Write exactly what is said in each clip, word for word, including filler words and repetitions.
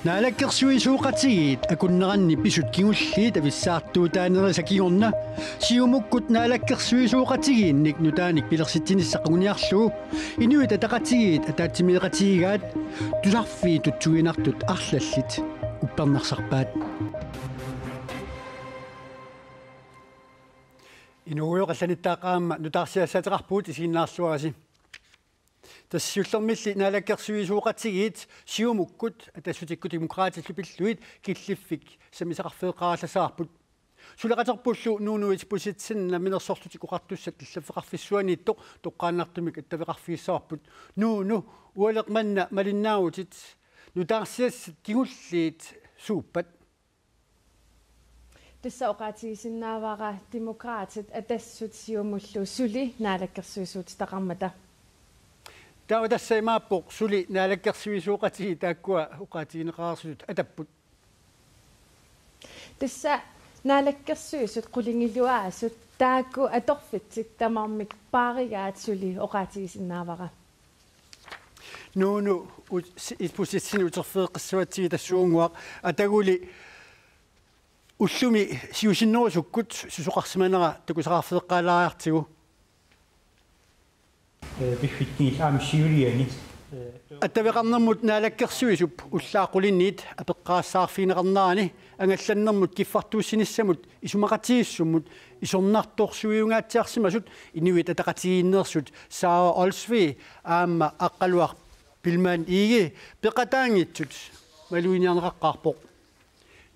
Naalakkersuisooqatigiit akunneranni pisut kingulliit avissaartuutaanerisa kingorna Siumukkut naalakkersuisooqatigiinnik nutaanik pilersitsinissaq anguniarlugu Inuit Ataqatigiit ataatsimeeqatigigaat tusarfiit tutsuiginartut arlallit uppernarsarpaat. Inuugujoq, allanittaaq aamma nutaarsiassaateqarpugut, isiginnaarluarisi. Tassa siullermilli naalakkersuisooqatigiit Siumukkut Atassutikkut Demokraatillu pillugit killiffik sammisaqarfeeqqaarallassavarput. Suleqaterpullu Nuunu Isbosethsen Namminersorlutik Oqartussat allaffeqarfissuaniittoq toqqaannartumik attaveqarfigissavarput. Nuunu, ualeq manna malinnaavutit, nutaarsiassat kingulliit suuppat? Tassa oqaatigisinnaavara Demokraatit Atassut Siumullu suli naalakkersuisuutitaqarmata. Taava tassa imaappoq suli naalakkersuisooqatigiit taakkua oqaatigineqareersutut atapput. Tassa naalakkersuisut qulingiluaasut taakku atorfitsik tamarmik paarigaat suli oqaatigisinnaavara. Nuunu, ut-, si-, Isbosethsen, uterfigeqqissavatsigit tassuunnguaq, ataguli ullumi siusinnerusukkut susoqarsimanera takusaqarfeeqqaalaariartigu. Eh, piffissap aamma siuliani. Eh, attaveqarnermut naalakkersuisup ullaaq qulinniit apeqqarissaarfigineqarnerani angallannermut kiffartuussinissamut isumaqatigiissummut isornartorsiuingaatsiarsimasut Inuit Ataqatigiinneersut Sara Olsvig aamma Aqqaluaq Biilmann Egede peqataanngitsut maluginiarneqaqqaarpoq.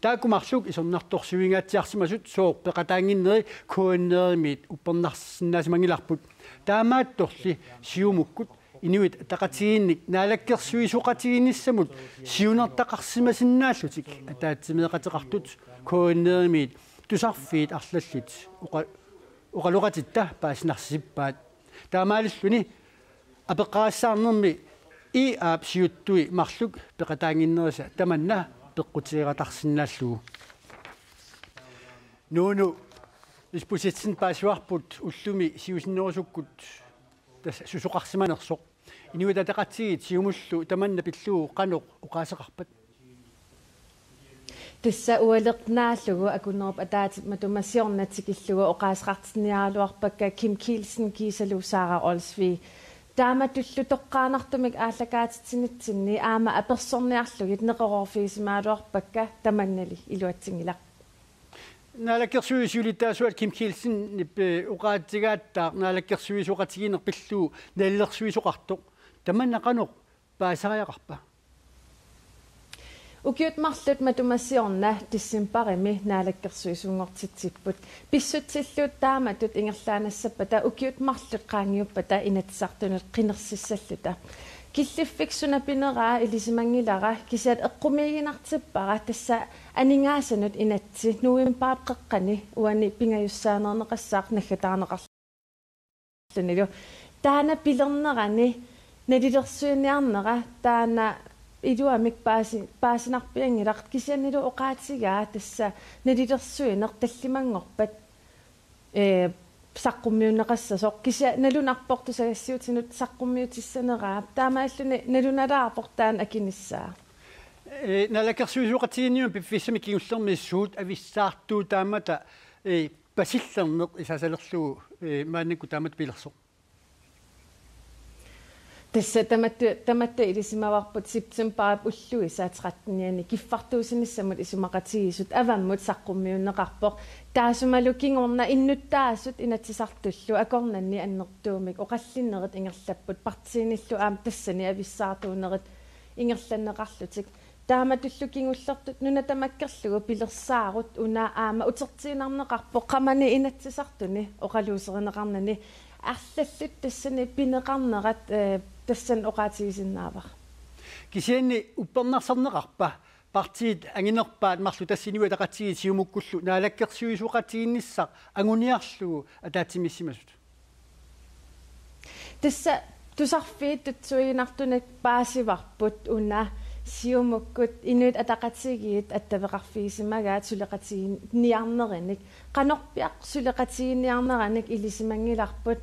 Taakku marluk isornartorsiuingaatsiarsimasut sooq peqataannginneri K N R-imiit uppernarsisinnaasimanngilarput. Taamaattorli Siumukkut Inuit Ataqatigiinnik naalakkersuisooqatigiinnissamut siunertaqarsimasinnaallutik ataatsimeeqateqartut K N R-imiit tusarfiit arlallit oqa-, oqaloqatitta paasinarsisippaat. Taamaalilluni apeqqarissaarnermi I A-p siuttui marluk peqataannginnerisa tamanna peqqutigeqatarsinnaallugu. Nuunu Isbosethsen, paasivarput ullumi siusinnerusukkut tassa susoqarsimanersoq. Inuit Ataqatigiit Siumullu tamanna pillugu qanoq oqaaseqarpat? Tassa ualeq naallugu akunnerup ataatsip matuma siorna tikillugu oqaaseqartinniaraluarpakka Kim Kielsen kiisalu Sara Olsvig. Taamatullu toqqaannartumik aallakaatitsinitsinni aamma apersorniarlugit neqeroorfigisimagaluarpakka tamannali iluatsinngilaq. Naalakkersuisut siulittaasuat Kim Kielsenip, eh, oqaatigaattaaq naalakkersuisooqatigiinneq pillugu nalilersuisoqartoq. Tamanna qanoq paasisariaqarpa? Ukiut marluk matuma siorna decembarimi naalakkersuisunngortitsipput. Pissutsillu taamatut ingerlaannassappata ukiut marluk qaangiuppata Inatsisartunut qinersissalluta. Killiffik suna pineraa ilisimanngilara, kisianni eqqumiiginartippara tassa aningaasanut inatsit novembarip qeqqani uani pingajussaaneerneqassaaq naggataarneqarlunilu. Taanna pilernerani nalilersuiniarnera taanna iluamik paasi-, paasinarpianngilaq, kisiannilu oqaatigaa tassa nalilersuineq tallimanngorpat, eh, saqqummiunneqassasoq, kisianni nalunarpoq tusagassiuutinut saqqummiutissaneraa, taamaalilluni nalunalaarpoq taanna akinissaa. Eh, naalakkersuisooqatigiinniup piffissami kingullermi suut avissaartuutaammata, eh, pasillerneq isaasalerlugu, eh, maannakkut taamatut pilersoq? Tassa tamatta, tamatta ilisimavarput septembarip ulluisa trettenianni kiffartuussinissamut isumaqatigiissut avammut saqqummiunneqarpoq. Taassumalu kingorna innuttaasut Inatsisartullu akornanni annertuumik oqallinnerit ingerlapput, partiinillu aamma tassani avissaartuunerit ingerlanneqarlutik. Taamatullu kingullertut nuna tamakkerlugu pilersaarut una aamma utertiinnarneqarpoq qamani Inatsisartuni oqaluuserineqarnani, arlallit tassani pineqarnerat, eh, tassani oqaatigisinnaavara. Kisianni uppernarsarneqarpa partiit anginerpaat marluk, tassa Inuit Ataqatigiit Siumukkullu naalakkersuisooqatigiinnissaq anguniarlugu ataatsimiissimasut? Tassa tusarfiit tutsuiginartunik paasivarput una Siumukkut Inuit Ataqatigiit attaveqarfigisimagaat suleqatigiinniarnerinik. Qanorpiaq suleqatigiinniarneranik ilisimanngilarput.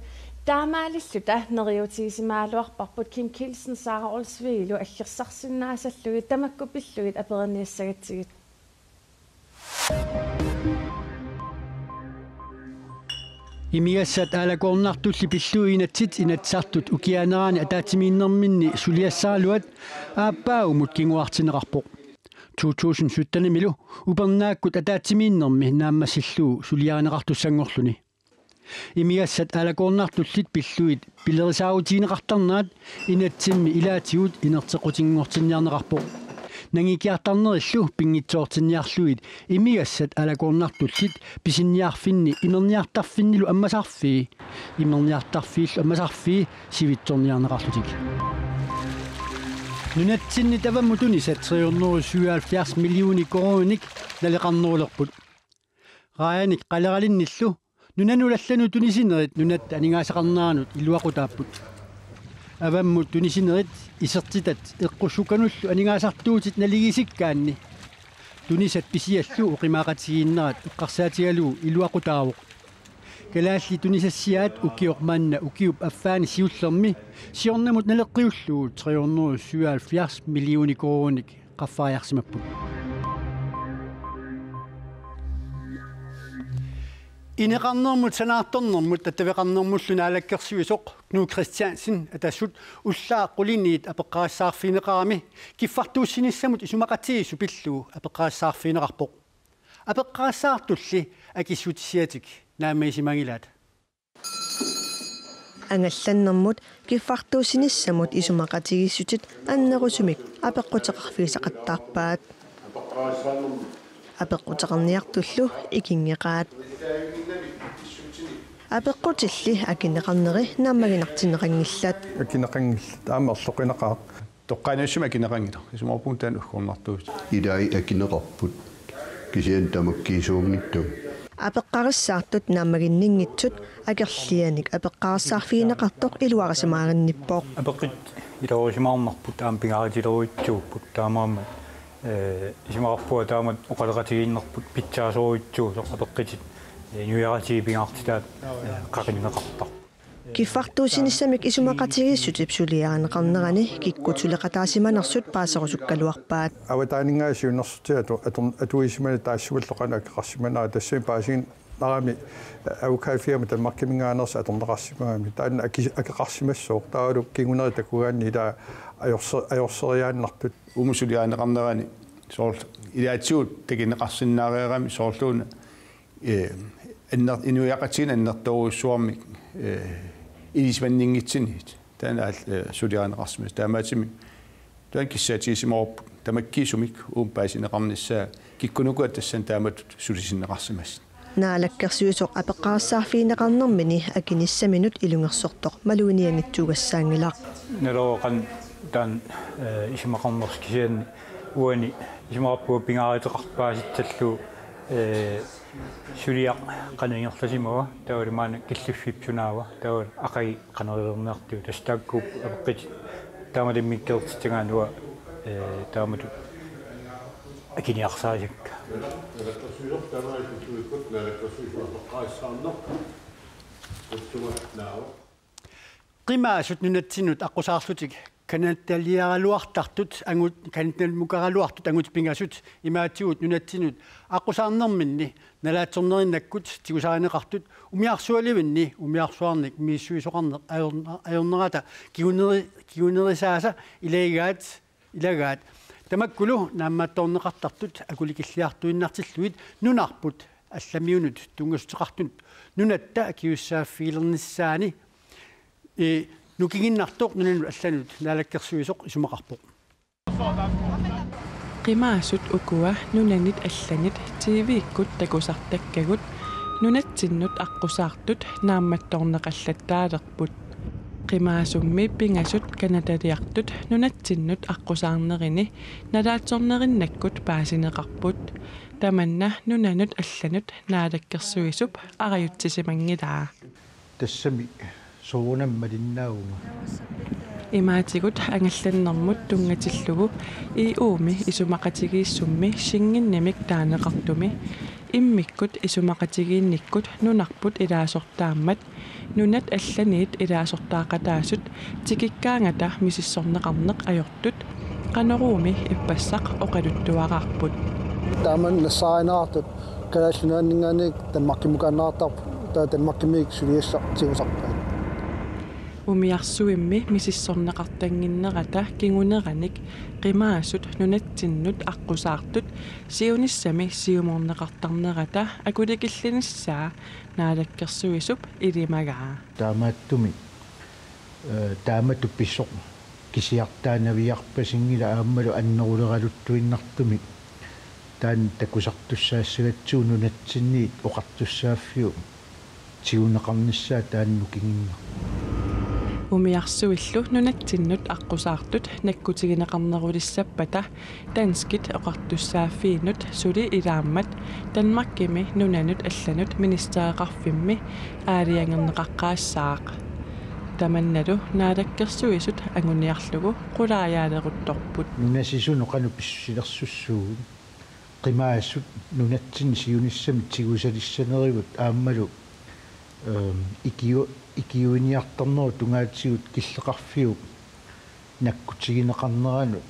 Taamaalilluta neriuutigisimagaluarparput Kim Kielsen, Sara Olsvigilu aggersarsinnaasallugit tamakku pillugit aperiniassagatsigit. Imigassat aalakoornartulli pillugit inatsit Inatsisartut ukiaanerani ataatsimiinnerminni suliassaraluat aappaagummut kinguartinneqarpoq. To tusind syttenimilu upernaakkut ataatsimiinnermi naammassillugu suliarineqartussanngorluni. Imigassat aalakoornartullit pillugit pilerisaarutigineqartarnerat inatsimmi ilaatigut inerteqqutinngortinniarneqarpoq. Nangikkiartarnerillu pinngitsoortinniarlugit imigassat aalakoornartullit pisiniarfinni imerniartarfinnilu ammasarfii, imerniartarfiillu ammasarfii sivitsorniarneqarlutik. Nunatsinni avammut tunisat tre hundrede syvoghalvfjerds millioner koruuninik naleqarnerulerput. Raajanik qaleralinnillu nunanut allanut tunisinerit nunatta aningaasaqarneranut iluaqutaapput. Avammut tunisinerit isertitat eqqussukkanullu aningaasartuutit naligiissikkaanni tunisat pisiallu oqimaaqatigiinnerat eqqarsaatigalugu iluaqutaavoq. Kalaallit tunisassiaat ukioq manna ukiup affaani siullermi siornamut naleqqiullugu tre hundrede syvoghalvfjerds millioner koruuninik qaffariarsimapput. Ineqarnermut sanaartornermut attaveqarnermullu naalakkersuisoq Knud Kristiansen Atassut ullaaq quliniit apeqqarissaarfigineqarami kiffartuussinissamut isumaqatigiissut pillugu apeqqarissaarfigineqarpoq. Apeqqarissaartulli akissutissiatik naammagisimanngilaat. Angallannermut kiffartuussinissamut isumaqatigiissutit annerusumik apeqquteqarfigisaqattaarpaat. Apeqquteqarniartullu ikinngeqaat. Apeqqutilli akineqarneri naammaginartinneqanngillat. Akineqanngillat, aamma erloqineqaaq. Toqqaannartumik akineqanngilaq. Isumaqarpunga taanna uggornartuusoq. Ilai akineqarput. Kisianni tamakkiisuunngitsut. Apeqqarissaartut naammaginninngitsut akerlianik apeqqarissaarfigineqartoq iluarisimaarinnippoq. Apeqqut iluarisimaarnarput aamma pingaarutilerujussuupput taamaammat, eh, isumaqarpunga taamatut oqaloqatigiinnerput pitsaasorujussuusoq apeqqutit, eh, inuiaqatigiit pingaartitaat, eh, qaqinneqartarput. Kiffartuussinissamik isumaqatigiissutip suliarineqarnerani kikkut suleqataasimanersut paaserusukkaluarpaat. Avataaninngaanniit siunnersortitat atu-, atu-, atuisimanerat taassumalu qanoq akeqarsimanera, tassami paasinnarami advokatfirma Danmarkiminngaanneersoq atorneqarsimagami. Taanna aki-, akeqarsimassooq, taavalu kinguneri takugaanni ilaa ajorse-, ajorseriaannartut. Uuma suliarineqarnerani soorlu ilaatigut takuneqarsinnaareerami soorluuna eh, anner-, inuiaqatigiinni annertoorujussuarmik, eh, ilisimanninngitsunik. Taanna aal-, eh, suliarineqarsimasoq. Taamaattumik taanna kissaatigisimavoq tamakkiisumik uuma paasineqarnissaa kikkunuku tassani taamatut sulisinneqarsimasoq. Naalakkersuisoq apeqqarissaarfigineqarnermini akinissaminut ilungersortoq maluginianngitsuugassaanngilaq. Naluara qanoq taanna, eh, isumaqarnersoq kisianni uani isumaqarpunga pingaaruteqarpoq paasissallugu, eh, suliaq qanoq ingerlasimava, taavalu maanna killiffik sunaava, taavalu aqagu qanoq iliorniartigu, tassa taakku apeqqutit taamatut immikkoortitagaanni uanga, eh, taamatut akiniarsarisakka. Qimaasut nunatsinnut aqqusaarlutik Canadaliaraluartartut angut-, Canadamukaraluartut angutit pingasut imaatigut nunatsinnut aqqusaarnerminni nalaatsornerinnakkut tigusarineqartut umiarsualivinni umiarsuarnik misissuisoqarneq ajorna-, ajornerata kinguneri-, kingunerisaasa ilagigaat, ilagaat. Tamakkulu naammattoorneqartartut akulikilliartuinnartillugit nunarput allamiunut tunngassuteqartunut nunatta akisussaaffigilernissaanik, eh, nukinginnartoq nunanut allanut naalakkersuisoq isumaqarpoq. Qimaasut ukua nunanit allanit T V-kkut takusartakkagut nunatsinnut aqqusaartut naammattoorneqallattaalerput. Qimaasummi pingasut Canadaliartut nunatsinnut aqqusaarnerini nalaatsornerinnakkut paasineqarput. Tamanna nunanut allanut naalakkersuisup arajutsisimanngilaa. Tassami soorunami malinnaavunga. Imaatigut angallannermut tunngatillugu E U-mi isumaqatigiissummi Schengenimik taaneqartumi immikkut isumaqatigiinnikkut nunarput ilaasortaammat nunat allaniit ilaasortaaqataasut tikikkaangata misissorneqarneq ajortut Qanoruumi ippassaq oqaluttuaraarput. Taama nassaarineqartut Kalaallit Nunaanninngaanniit Danmarkimukaannartarput, taava Danmarkimiit suliassaq tigusarpaat. Umiarsuimmi misissorneqartannginnerata kinguneranik qimaasut nunatsinnut aqqusaartut siunissami siumorneqartarnerata akulikillinissaa Naalakkersuisup ilimagaa. Taamaattumik taamatut pisoq kisiartaanaviarpasinngilaq aammalu anneruleraluttuinnartumik taanna takusartussaassagatsigu nunatsinniit oqartussaaffiup tiguneqarnissaa taanna nukinginnarpoq. Umiarsuillu nunatsinnut aqqusaartut nakkutigineqarnerulissappata danskit oqartussaaffiinut suli ilaammat Danmarkimi nunanut allanut ministereqarfimmi aalajangerneqaqqaassaaq. Tamannalu Naalakkersuisut anguniarlugu qulaajaalerutorput. Nunasisunut qanoq pissusilersussuugut qimaasut nunatsinni siunissami tigusalissanerigut aammalu ikiuiniartarnerup tungaatigut killeqarfiup nakkutigineqarneranut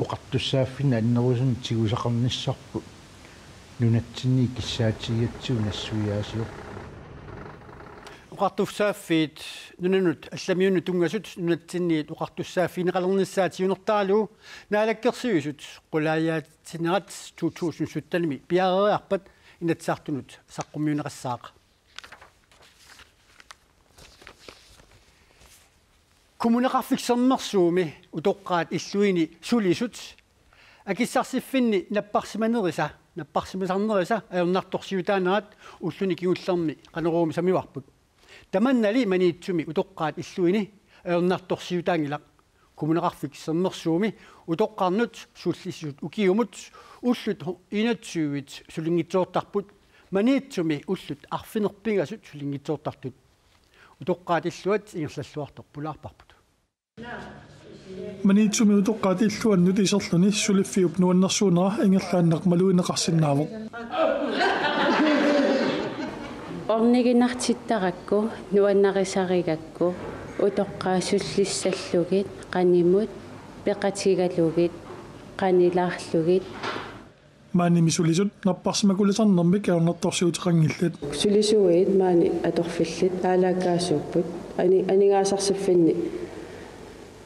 oqartussaaffinnik annerusumik tigusaqarnissarput nunatsinni kissaatigigatsigu nassuiaasiorput. Oqartussaaffiit nunanut allamiunut tunngasut nunatsinniit oqartussaaffigineqalernissaat siunertaralugu Naalakkersuisut qulaajaatsinerat to tusind syttenimi piareeriarpat Inatsisartunut saqqummiunneqassaaq. Kommuneqarfik Sermersuumi utoqqaat illuini sulisut akissarsiffinni napparsimanerisa napparsimasarnerisa ajornartorsiutaanerat ulluni kingullerni Qanoruumi samivarput. Tamannali Maniitsumi utoqqaat illuini ajornartorsiutaanngilaq. Kommuneqarfik Sermersuumi utoqqarnut sullissisut ukiumut ullut enogtyvit sulinngitsoortarput Maniitsumi ullut arfineq-pingasut sulinngitsoortartut. Utoqqaat illuat ingerlalluartoq pulaarparput. Maniitsumi utoqqaat illuannut iserluni suliffiup nuannersuunera ingerlaannaq malugineqarsinnaavoq. Orniginartittarakku nuannarisarigakku utoqqaat sullissallugit qanimut peqatigalugit qanilaarlugit. Maanimi sulisut napparsimakulisarnermik ajornartorsiuteqanngillat. Sulisuit maani atorfillit aalaakkaasuupput. Ani aningaasarsiffinni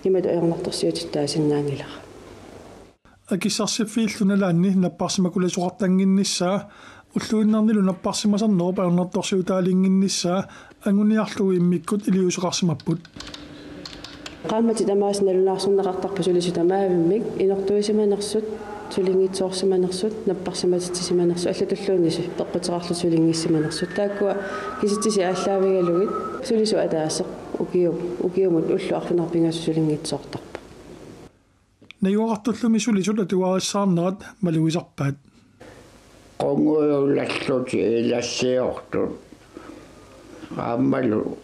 imatut ajornartorsiutitut taasinnaanngilara. Akissarsiffiillu nalaanni napparsimakulasoqartannginnissaa ulluinnarnilu napparsimasarnerup ajornartorsiutaalinnginnissaa anguniarlugu immikkut iliuuseqarsimapput. Qaammatit tamaasa nalunaarsorneqartarput sulisut tamaavimmik inortuisimanersut, sulinngitsoorsimanersut, napparsimatitsisimanersut allatulluunniit peqquteqarlutik sulinngissimanersut. Taakkua kisitsisit aallaavigalugit sulisut ataaseq ukiu-, ukiumut ullut arfineq-pingasut sulinngitsoortarput. Najugaqartullumi sulisut atugarissaarnerat malugisarpaat. Qungujulallutik ilassiortut aammalu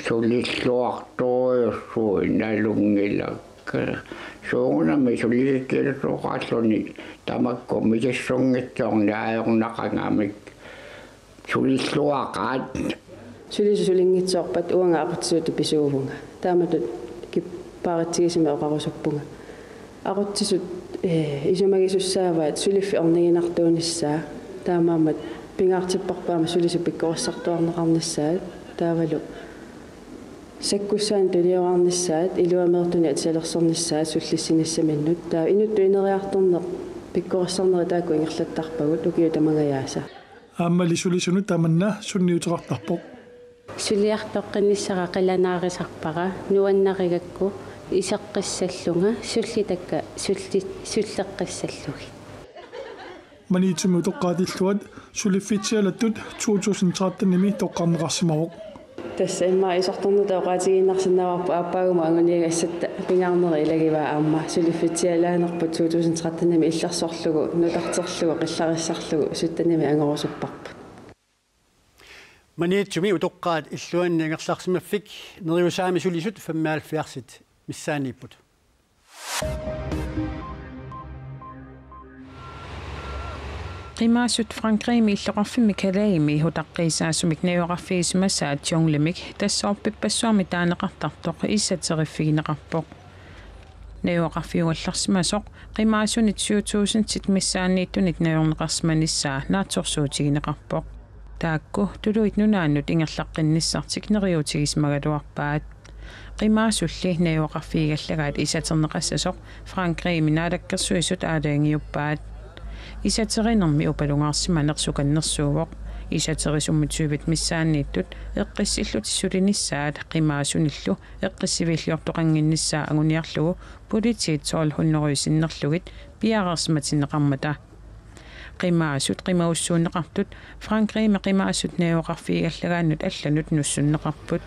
sulilluartorujussuit nalunngilakka. Suugunami sulisikkilersoqarluni tamakku misissunngitsoorneq ajornaqangamik. Sulilluaqaat. Sulisut sulinngitsoorpat uanga aqutsisutut pisuuvunga. Taamatut kippaaritsigisumik oqarusuppunga. Aqutsisut, eh, isumagisussaavat suliffik orniginartuunissaa. Taamaammat pingaartipparput aamma sulisut pikkorissartuarneqarnissaat. Taavalu sakkussaannik tuniorarnissaat, iluameertunik atisalersornissaat, sullissinissaminnut. Taava inuttut ineriartorneq pikkorissarnerit taakku ingerlattarpagut ukiut tamangajaasa. Aammali sulisunut tamanna sunniuteqartarpoq. Suliartoqqinnissara qilanaarisarpara nuannarigakku iseqqissallunga sullitakka sulli-, sulleqqissallugit. Maniitsumi utoqqaat illuat suliffitsialattut to tusind tretten-imi toqqarneqarsimavoq. Tassa immaqa isortarnertut oqaatigiinnarsinnaavarput aappaagumut anguniagassatta pingaarnerit ilagivaat aamma suliffitsialaanerput to tusind tretten-imi illersorlugu nutarterlugu qillarissarlugu sytten-imi angorusupparput. Maniitsumi utoqqaat illuanni angerlarsimaffik Neriusaami sulisut femoghalvfjerdsit missaanniipput. Qimaasut Frankrigimi illoqarfimmi Calaisimi utaqqiisaasumik najugaqarfigisimasaat junglimik tassaorpippassuarmi taaneqartartoq isateriffigineqarpoq. Najugaqarfiugallarsimasoq qimaasunit syv tusindit missaanniittunit najorneqarsimanissaa naatsorsuutigineqarpoq. Taakku Tuluit Nunaannut ingerlaqqinnissartik neriuutigisimagaluarpaat. Qimaasulli najugaqarfigigallagaat isaterneqassasoq Frankrigimi naalakkersuisut aalajangiuppaat. Isaterinermi upalungaarsimaneq sukannersuuvoq. Isaterisummut tyvit missaanniittut eqqissillutik sulinissaat qimaasunillu eqqissiviilliortoqannginnissaa anguniarlugu politiit tolv hundrede sinnerlugit piareersimatinneqarmata. Qimaasut qimagussuunneqartut Frankrigimi qimaasut najugaqarfigigallagaannut allanut nussunneqarput.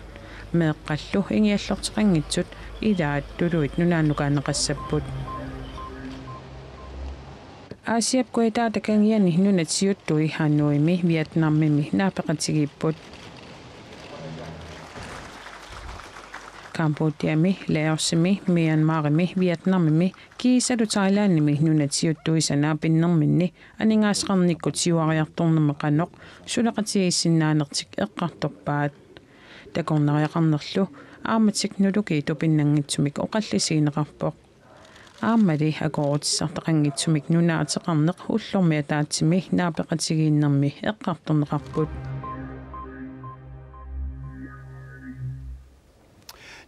Meeqqallu ingiallorteqanngitsut ilaat Tuluit Nunaannukaanneqassapput. Aasiap kujataata kangiani nunat siuttui Hanoimi Vietnamimi naapeqatigiipput. Cambodjami, Laosimi, Myanmarimi, Vietnamimi kiisalu Thailandimi nunat siuttuisa naapinnerminni aningaasaqarnikkut siuariartornermi qanoq suleqatigiissinnaanertik eqqartorpaat. Takornariaqarnerlu aamma teknologi tupinnanngitsumik oqallisigineqarpoq. Aammali akuerutissartaqanngitsumik nunaateqarneq ullormi ataatsimi naapeqatigiinnermi eqqartorneqarput.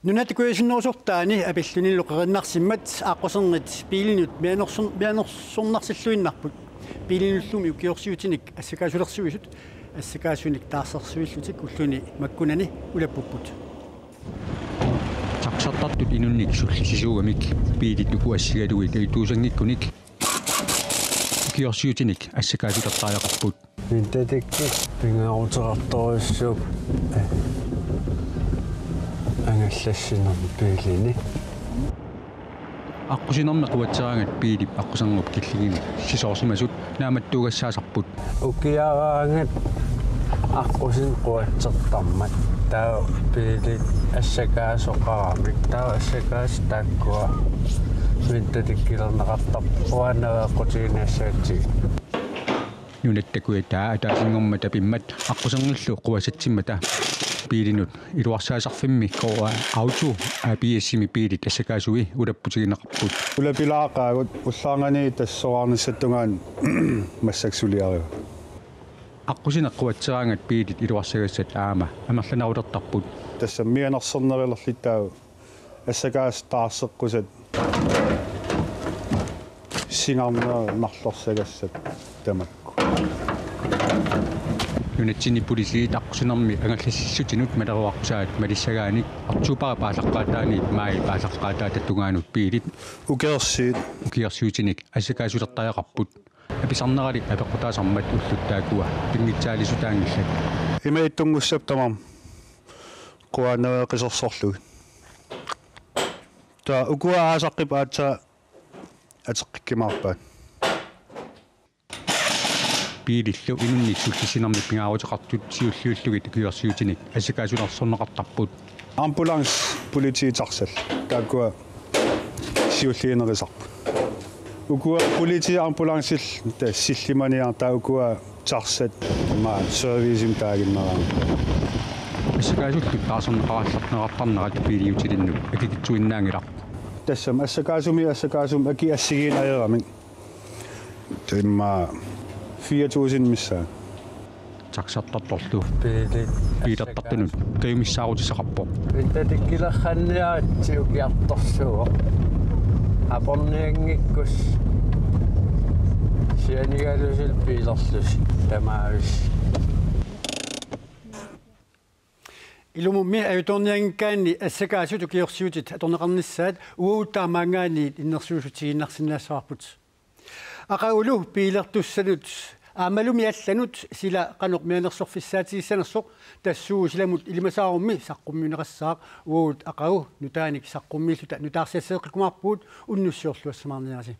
Nunatta kujasinnerusortaani apillunilu qerinnarsimmat aqquserngit biilinut mianersorn-, mianersornarsilluinnarput. Biilinullumi ukiorsiutinik assakaasulersuisut, assakaasunik taarsersuillutik ulluni makkunani ulappupput. Taxartartut inunnik sullissisuugamik biilit uku assigalugit ajortuussanngikkunik ukiorsiutinik assakaasulertariaqarput. Vinterdækkit pingaaruteqartorujussuupput angallassinermi biilini. Aqqusinermi quatseraangat biilip aqqusernup killingimi sisoorsimasut naammattuugassaasarput. Ukiaraangat aqqusineq quatsertarmat taava biilit assakaasoqaramik taava assakaasut taakkua vinterdækkilerneqartarput uanga naveeqqutiginiassagatsigit. Nunatta kujataa ataasinngormat apimmat aqqusernillu quassatsimmata biilinut iluarsaasarfimmi K A Auto A/S-imi biilit assakaasui ulapputigineqarput. Ulapilaaqaagut ullaarnani tassoraarnissattungaani massakkut suliarivagut. Aqqusineq quatseraangat biilit iluarsagassat aamma amerlanerulertarput. Tassami mianersornerulerlutik taava assakaasut taarseqqusat singarnerit marlorsagassat tamakku. Nunatsinni politiit aqqusinermi angallassissutinut maleruaqqusaat malissagaanni oktobarip aallaqqaataaniit maajip aallaqqaataata tungaanut biilit ukiorsiut ukiorsiutinik assakaasulertariaqarput. Apisarnerali apeqqutaasarmat ullut taakkua pinngitsaalisutaanngillat. Ima ittunngussappat tamarmik quaannaveeqisersorlugit. Taava ukua aasaqqip aatsaat ateqqikkumaarpaat. Biilillu inunnik sullissinermik pingaaruteqartut siulliullugit ukiorsiutinik assakaasulersorneqartarput. Ambulance, politi, taxat. Taakkua siulliunerisarput. Ukua politi ambulancel ta sillimaniartaa ukua taxat ma servicemik taaginnaraanni. Assakaasullu taarserneqarallarneqartarnerat biiliutilinnut akikitsuinnaanngilaq. Tassami assakaasumi assakaasumi akit assigiinneq ajoramik. Taava immaqa fire tusind missaani. Taxartartorlu. Biilit. Biilertartunut kajumissaarutissaqarpoq. Vinterdækkilerniaritsi ukiartorsuuvoq. Apornianngikkussi sianigalusi biilerlusi tamaavisi. Ilumummi ajutoornianngikkaanni assakaasut ukiorsiutit atorneqarnissaat uagut taamaangaaniit innersuussutigiinnarsinnaassavarput. Aqagulu biilertussanut aammalumi allanut sila qanoq mianersorfissaatigissanersoq tassuugu silamut ilimasaarummi saqqummiunneqassaaq. Uagut aqagu nutaanik saqqummiilluta nutaarsiasseeqqikkumaarpugut, unnussiorluassamaarniarisi.